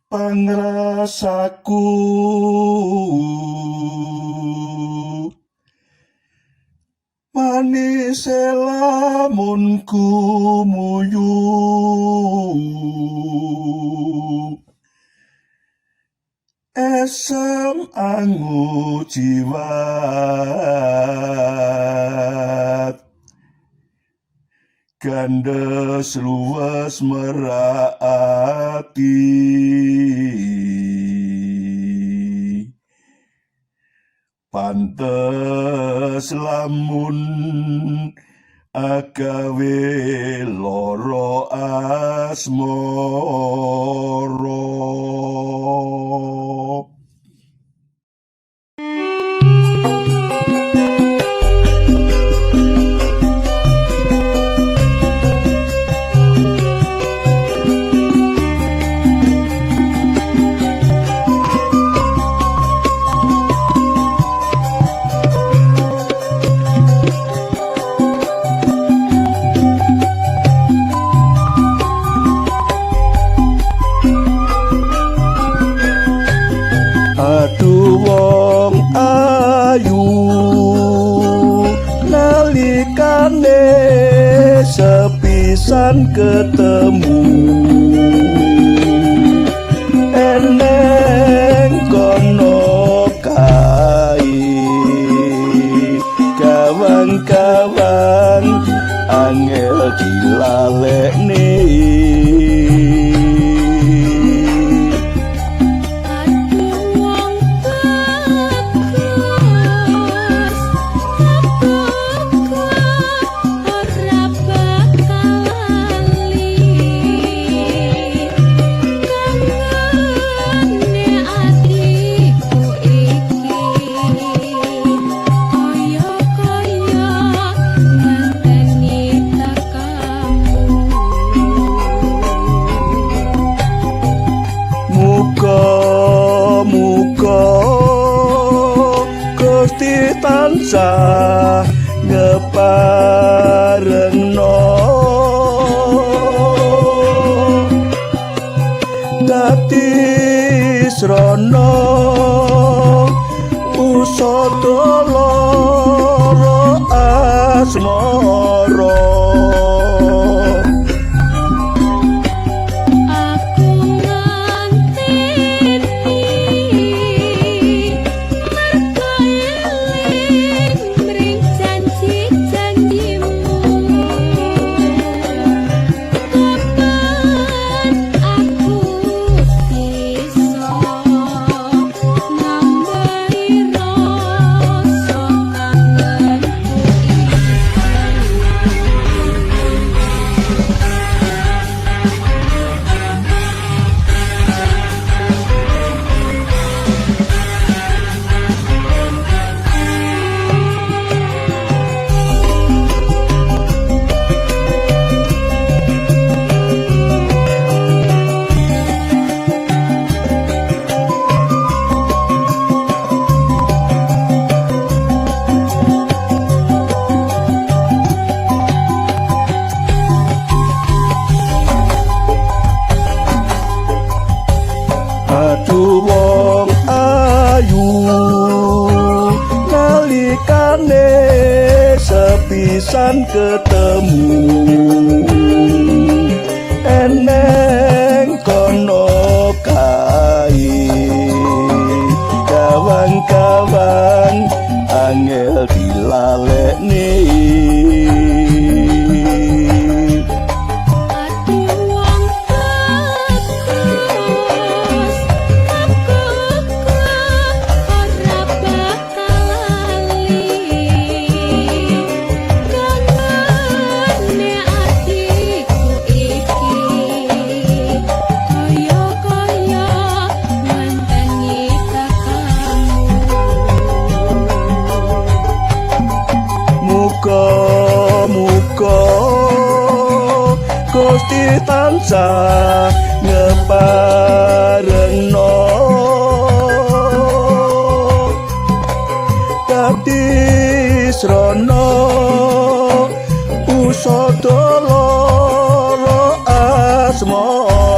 Pangrasaku manis lamun gumuyu esem angu jiwat gandes luwes merak ati pantes lamun agawe loro asmara. Aduh wong ayu nalikane sepisan ketemu eneng kono kae kawan-kawan angel dilalekne. Aduh wong bagus, aku ora bakal lali. Kangene atiku iki, kaya-kaya ngenteni tekamu. Muga-muga Gusti tansah ngeparengno dadi srana usada lara asmara. Aku nganteni mergo eling mring janji-janjimu. Kapan aku bisa nambahi rasa kangenku Aduh wong ayu nalikane sepisan ketemu eneng kono kae kawan-kawan angel dilalekne. Aduh wong bagus, aku ora bakal lali. Kangene atiku iki, kaya-kaya ngenteni tekamu. Muga-muga Gusti tansah ngeparengno dadi srana usada lara asmara.